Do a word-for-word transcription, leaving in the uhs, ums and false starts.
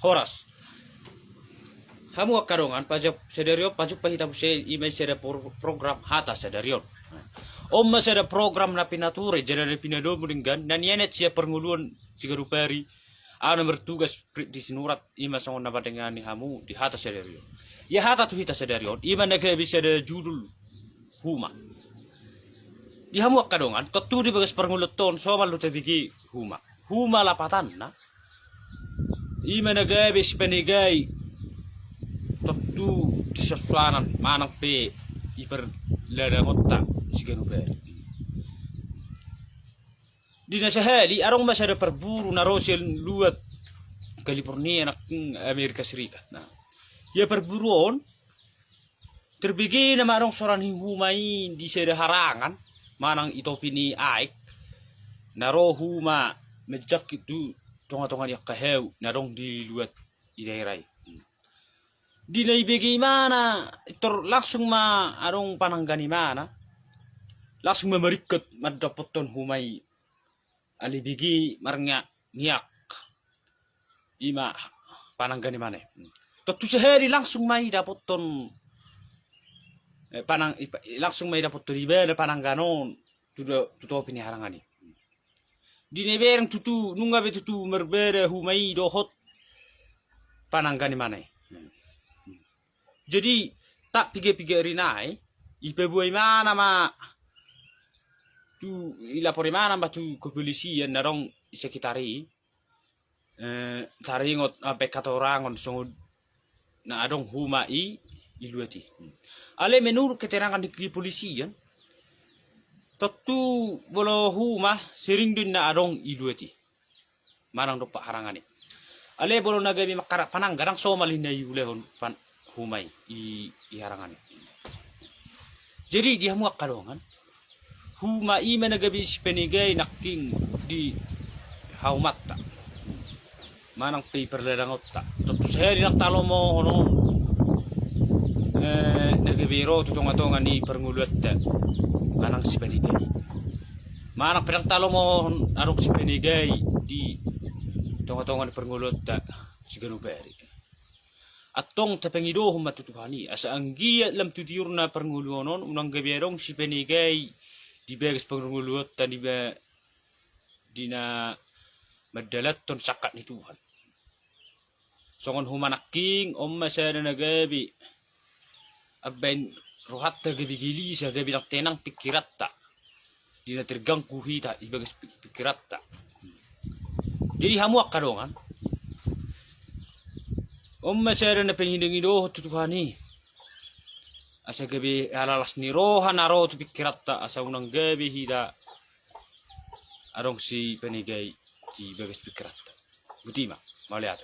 Horas. Hamu angka dongan, pajumpa sadari on, pajumpa hita muse, ima sada pro-, program Hata Sadari On. On ma sada program na pinature jala na pinadomu denggan, na nianet sian parngoluon siganup ari. Ahu na martugas Fritdi Sinurat, ima songon na mandengani hamu di Hata Sadari On. Ia hata tu hita sadari on, ima na gabe sada judul Huma. Di hamu angka dongan, tontu di bagas parngoluon on somal do tabege huma. Huma lapatanna, ima na gabe sipanegai tontu di suansuanan manang pe di parladangonta siganup ari. Di na sahali, adong ma sada parburu na ro sian luat California nangkin Amerika Serikat. Nah, ia parburu on, terbege nama adong soran ni huma i di sada harangan, manang di topi ni aek, na ro huma manjangkit tu tongatonga ni angka hau na adong di luat di daerah i. Di na dibege imana, tor langsung ma adong pananggan imana, langsung ma maringkot mandapothon huma i. Alai dibege marngiak-ngiak. Ima pananggan imana i. Tontu sahali langsung ma i dapothon, eh, panang-, ipa-, langsung ma i dapothon ibana pananggan on tu do-, tu topi ni harangan i. Di na dibereng tutu, nunga be tutu marbada huma i dohot pananggan imana i. Jadi, tak piga-piga ari nai, dipaboa imana ma, tu, dilapor imana ma tu kepolisian na adong di sekitar i, eh, taringot, eh, pe katorangon songon na adong huma i di luat i. Alai menurut keterangan di kepolisian, tontu molo huma sering do na adong di luat i. Manang dompak harangan i. Alai molo na gabe mangkarak pananggan ndang somal i na diulahon pan-, huma i, i, di harangan i. Jadi di hamu angka dongan, huma i ma na gabe sipanegai nangkin di haumanta. Manang pe di parladangonta. Tontu sahali ndang talomohon on, eh, na gabe ro tu tongatonga ni parngoluonta. Manang sipanegai. Manang pe ndang talomohon adong sipanegai di tongatonga ni parngoluonta siganup ari. Antong tapangidohon ma tu Tuhan i, asa anggiat lam tu tiurna parngoluon on, unang gabe adong sipanegai di bagas parngoluonta di ba-, di na mandalanhon sangkap ni Tuhan. Songon huma nangkin, on ma sada na gabe ambaen rohanta, gabe gelisah, gabe ndang tenang pikiranta. Di na terganggu hita di bagas pi-, pikiranta. Jadi hamu angka dongan, on ma sada na pangidoidohon tu Tuhan i. Asa gabe halalas ni roha na ro tu pikiranta, asa unang gabe hita adong sipanegai di bagas pikiranta. Botima, mauliate.